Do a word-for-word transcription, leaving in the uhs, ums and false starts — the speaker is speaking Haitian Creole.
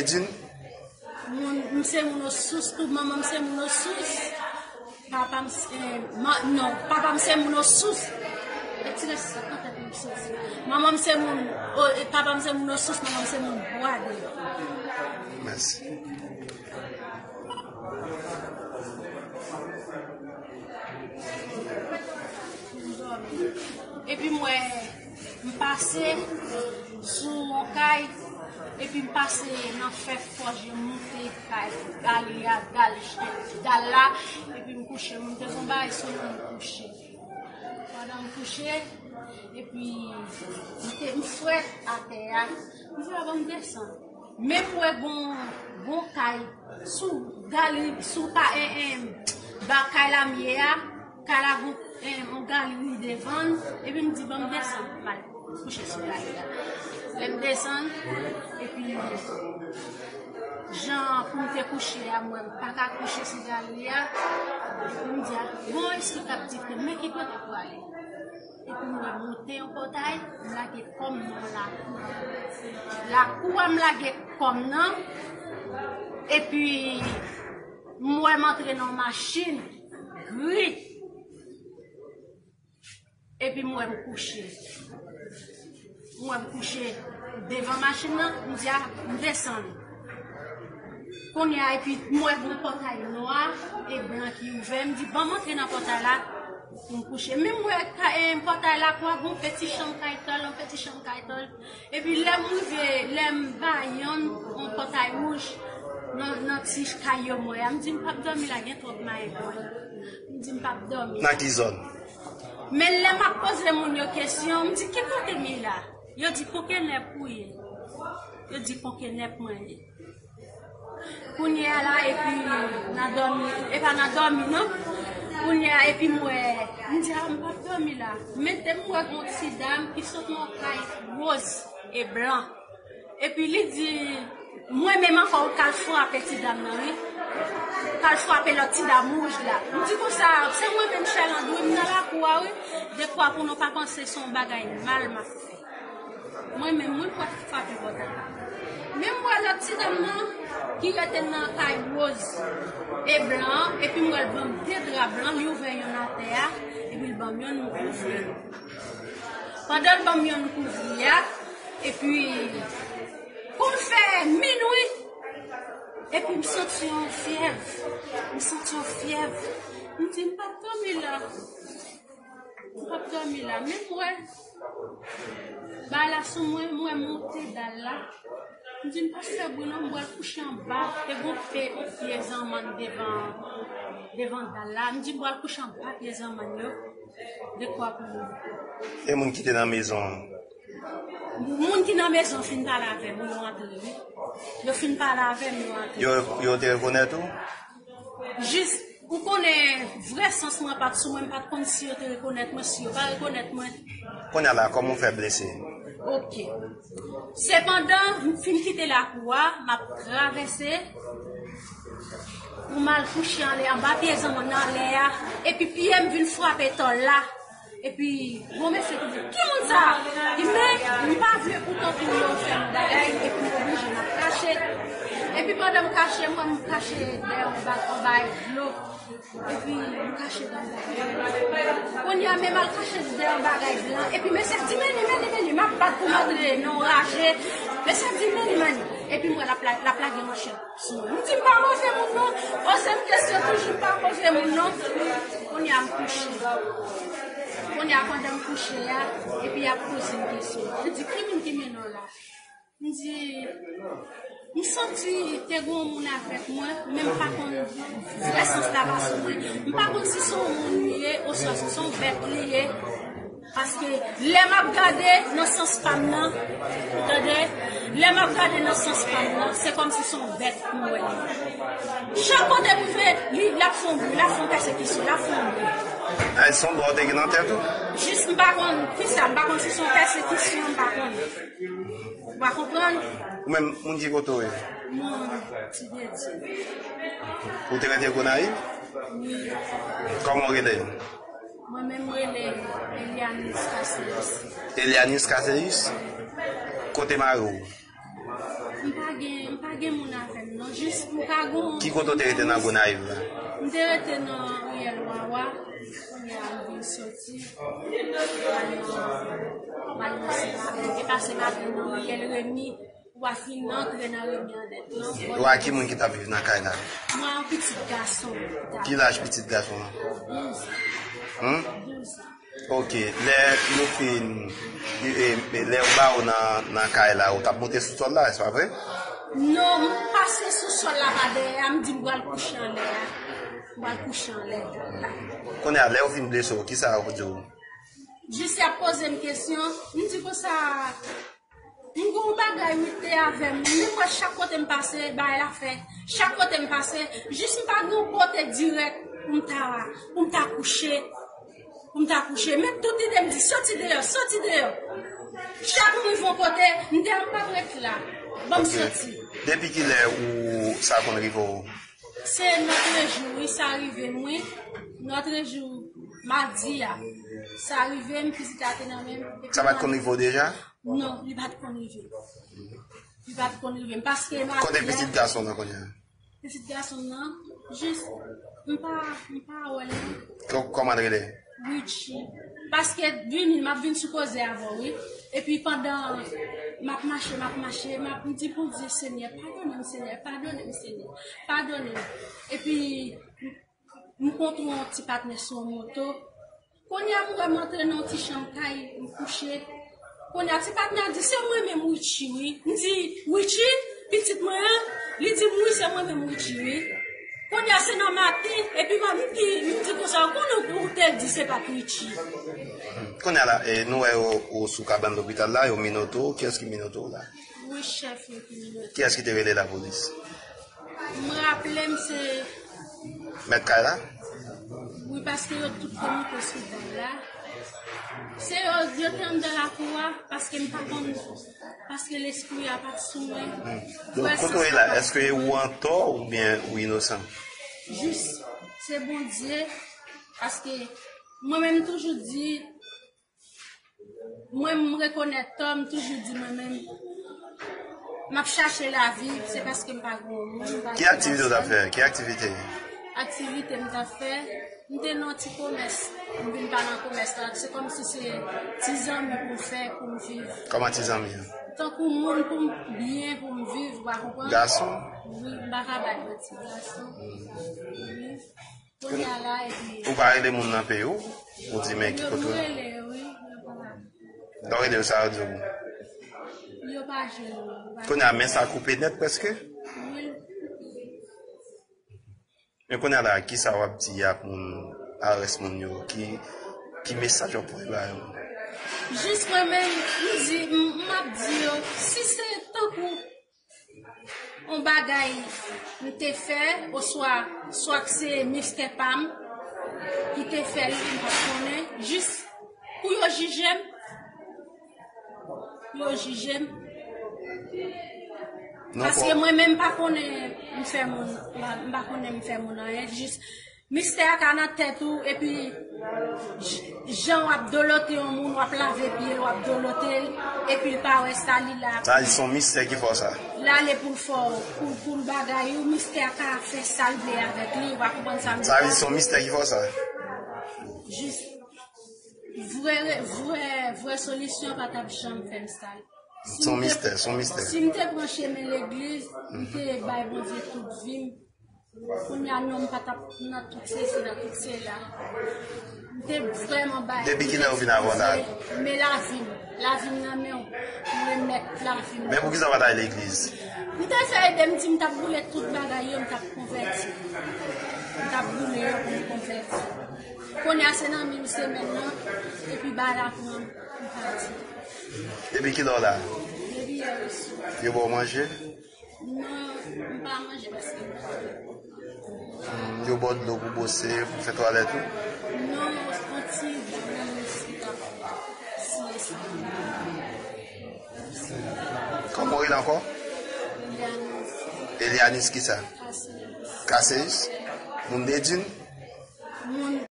Di n. Moun, m se moun Osous tou, manman m se moun Osous. Papa m se, eh, ma-, non, papa m se moun Osous. E ti res sa, kanpe pou m soti. Manman m se moun, o, e papa m se moun Osous, manman m se moun Bwadè. Mèsi. Epi m wè, m pase sou yon kay, epi m pase nan fè fòje moute kay, gali a, dal, dal la, epi m kouche, m te fè yon bagay sou mwen, m kouche. Pandan m kouche, epi m te, m frèt atè a, m di, "Papa, m desann." Men m wè gon, gon kay sou gali, sou pa, en, en, ba kay la m ye a, kay la gon, en, yon galri devan l, epi m di, "Ban m desann, m al kouche sou gali a." Lè m desann, epi jan pou m te kouche a, m wè m pa ka kouche sou gali a, epi m di, "A, bon, èske k ap di ke men ki kote pou ale?" Epi m wè m monte yon pòtay, m lage kò m nan lakou. Lakou a m lage kò m nan, epi m wè m antre nan yon machin gri. Epi m wè m kouche. M wè m kouche devan machin nan, m di, "A, m desann." Kounye a, epi m wè gon pòtay nwa e blan ki ouvè. M di, "Ban m antre nan pòtay la pou m kouche." Men m wè ka-, e, pòtay lakou a, gon peti chanm kay tòl, yon peti chanm kay tòl. Epi lè m rive, lè m ba yonn yon pòtay wouj nan, nan ti kay yo m wè a, m di, "M p ap dòmi la, gen twòp mayi pou mwen." M di, "M p ap dòmi." Nan ki zòn? Men lè m ap poze moun yo kesyon, m di, "Ki kote m ye la?" Yo di, "Konkenèp ou ye." Yo di, "Konkenèp mwen ye." Kounye a la, epi nan dòmi, e pa nan dòmi non. Kounye a, epi m wè, m di, "A, m p ap dòmi la." Men te m wè gon ti dam ki sot nan kay woz e blan. Epi li di, mwen menm ankò, ou t al frape ti dam nan, wi. Ou t al frape lòt ti dam wouj la. M di konsa, se mwen menm, Chèlandwi, m nan lakou a, wi. Dekwa pou nou pa panse se yon bagay mal m ap fè. Mwen menm, mwen pa t frape pòtay la. Men m wè lòt ti dam nan ki rete nan kay woz e blan an, epi m wè l ban m de dra blan, li ouvè yonn atè a, epi l ban m yonn, m kouvri. Pandan l ban m yonn kouvri a, epi kou l fè minwi, epi m santi yon fyèv, m santi yon fyèv, m di, "M p ap dòmi la." M p ap dòmi la. Men m wè bagay la sou mwen, m wè m monte dal la. M di, "M p ap fè bri non, m pral kouche anba." Te gon pye, yon pye zanmann devan, devan dal la. M di, "M pral kouche anba pye zanmann yo." Dekwa pou mwen. E moun ki te nan mezon an? Moun ki nan mezon an fin pale avè m, yo antre, wi. Yo fin pale avè m, yo antre. Yo, yo te rekonèt ou? Jis, ou konnen, vrè sans mwen pa t sou mwen, m pa t konn si yo te rekonèt mwen, si yo pa rekonèt mwen. Kounye a la, kòman w fè blese? Oke. Sepandan, m fin kite lakou a, m ap travèse pou m al kouche anlè, anba pye zanmann nan anlè a, epi pye m vin frape tòl la. Epi, gon mesye ki di, "Ki moun sa a?" Li di, "Men, m pa vle pou tankou yo fè m bagay, epi m oblije m ap kache." Epi pandan m kache, mwen, m kache dèyè yon bak, yon bagay dlo. Epi, m kache dèyè yon bagay. Kounye a, men m al kache dèyè yon bagay blan. Epi, mesye di, "Men li, men li, men li, m ap bat pou m antre nan yon raje." Mesye di, "Men li, men li." Epi, m wè l ap la-, l ap lage manchèt. M di, "M pa poze moun non." Poze m kesyon toujou, m pa poze moun non. Kounye a m kouche. Kounye a pandan m kouche a, epi y ap poze m kesyon. Yo di, "Ki moun ki mennen w la?" M di, "M santi te gen yon moun avèk mwen, men m pa konn vrè sans la pa sou mwen. M pa konn si se yon moun li ye, oswa si se yon bèt li ye." Paske lè m ap gade nan sans pa m nan, ou tande, lè m ap gade nan sans pa m nan, se kòmsi se yon bèt m wè li. Chak kote m rive, li, l ap fè yon bri, l ap fè yon pèsekisyon, l ap fè yon bri. Ay, se yon bwa w te gen nan tèt ou? Jis m pa konn kisa, m pa konn si se yon pèsekisyon, m pa konn. Ou pa konprann? Ou menm, moun ki kote w ye? Mwen, Ti Dedye. Ou te rete Gonayiv? Wi. Kòman w rele? Mwen menm, m rele Elianis Cassius. Elianis Cassius? Kote mari w? M pa gen, m pa gen moun avè m, non. Jis m pa gon. Ki kote w te rete nan Gonayiv la? M te rete nan riyèl Wawa. Kounye a, m vin soti. M al nan, m al nan Sibaren. E pase maten nan riyèl Remi. Ou pa fin antre nan Remi an nèt, non. Ou a ki moun ki t ap viv nan kay la? Mwen, yon pitit gason ki t ap. Ki laj pitit gason an? Douz. Hmm? Douz an. Ok, lè nou fin, e, e, lè yo ba ou nan, nan kay la, ou t ap monte sou sòl la, se pa vre? Non, m pase sou sòl la pa dèyè a, m di m pral kouche anlè a. M pral kouche anlè la. Kounye a, lè yo fin blese w, kisa yo di w? Jis y ap poze m kesyon, m di konsa, m gen yon bagay wi te avè m. Nenpòt chak kote m pase, bagay la fèt. Chak kote m pase, jis m pa gen yon kote dirèk pou m ta, pou m ta kouche. Pou m ta kouche. Men tout lide m di, soti deyò, soti deyò. Chak m rive yon kote, m di, a m p ap ret la. Ban m soti. Depi kilè ou sa konn rive w? Se nòtrejou, wi, sa rive m, wi. Nòtrejou, madi a. Sa rive m, pitit la te nan men m. Sa pa t konn rive w deja? Non, li pa t konn rive m. Li pa t konn rive m. Paske madi a. Kote pitit gason nan kounye a? Pitit gason nan, jis, m pa, m pa wè l, non. Kò-, kòman l rele? Richie. Paske vini, m ap vin sou koze avè w, wi. Epi pandan m ap mache, m ap mache, m ap, m di, Bondye, Senyè, padone m, Senyè, padone m, Senyè, padone m. Epi, m kontre yon ti patnè sou yon moto. Kounye a, m wè m antre nan yon ti chanm kay, m kouche. Kounye a, ti patnè a di, se mwen menm Richie, wi. M di, Richie, pitit mwen an? Li di m, wi, se mwen menm Richie, wi. Kounye a, se nan maten, epi m di, m di konsa, ou konnen ou te di se pa t Richie. Kounye a la, e, nou wè ou, ou sou kabann lopital la, yo minote w, kiyès ki minote w la? Wi, chèf yo ki minote. Kiyès ki te rele lapolis? M raple m se. Mèt kay la? Wi, paske yo tout te moute sou dal la. Se yo, yo te anndan lakou a, paske m pa konn, paske lespri a pa t sou mwen. Hmm. Donk, kote w ye la, èske ou antò oubyen ou inosan? Jis, se Bondye, paske mwen menm toujou di, mwen, m rekonèt tò, m toujou di mwen menm, m ap chache lavi, se paske m pa gen yon moun, m pa gen pèsòn. Ki aktivite w t ap fè? Ki aktivite? Aktivite m t ap fè, m te nan ti komès, m vin pa nan komès la, se kòmsi se ti zanmi pou m fè, pou m viv. Kòman ti zanmi an? Tankou moun pou m byen, pou m viv, ou pa konprann? Gason? Wi, m pa ka bay manti, gason. Wi. Kounye a la, epi. Ou pa rele moun nan peyi w? Ou di men ki kote w? Yo, m rele yo, wi, yo pa. Lè w rele yo, sa yo di w? Yo pa jwenn mwen, yo pa. Kounye a, men sa koupe nèt prèske? Wi. Men kounye a la, kisa w ap di ak moun, a rès moun yo? Ki, ki mesaj w ap voye ba yo? Jis mwen menm, m di, m, m ap di yo, si se tankou yon bagay m te fè, oswa, swa k se mistè pa m ki te fè l, m pa konnen, jis pou yo jije m, pou yo jije m. Non, paske mwen menm m pa konnen m fè moun, m pa, m pa konnen m fè moun anyen, jis mistè a ka nan tèt ou, epi j-, jan w ap dolote yon moun, w ap lave pye l, w ap dolote l, epi l pa wè sa, li la. Sa di se yon mistè ki fè w sa? L ale pou l fè w, pou, pou l bagay ou, mistè a ka fè sa l vle avèk li, ou pa konprann sa m di a? Sa di se yon mistè ki fè w sa? Jis, vrè, vrè, vrè solisyon pa t ap janm fè m sa. Se yon mistè, se yon mistè. Si m te pran chemen legliz, m te bay Bondye tout vi m, kounye a non m pa t ap nan tout sesi, nan tout sela. M te vrèman bay. Depi kilè ou vin avè w la? Men lavi m, lavi m nan men w, m remèt lavi m. Men poukisa w pa t al legliz? M te fè ede m di m t ap boule tout bagay yo, m t ap konvèti. M t ap boule yo pou m konvèti. Kounye a se nan menm semèn nan, epi bagay la pran m, m pati. Depi kilè w la? Depi yè oswa. Yo ba w manje? Non, m pa manje paske m pa. Hmm, yo ba w dlo pou bwose, pou fè twalèt ou? Non, yon ti dam nan mwen ki t ap siye sa. Kòman w rele ankò? Elianis. Elianis kisa? Kaseyis. Kaseyis? Moun Dedin? Moun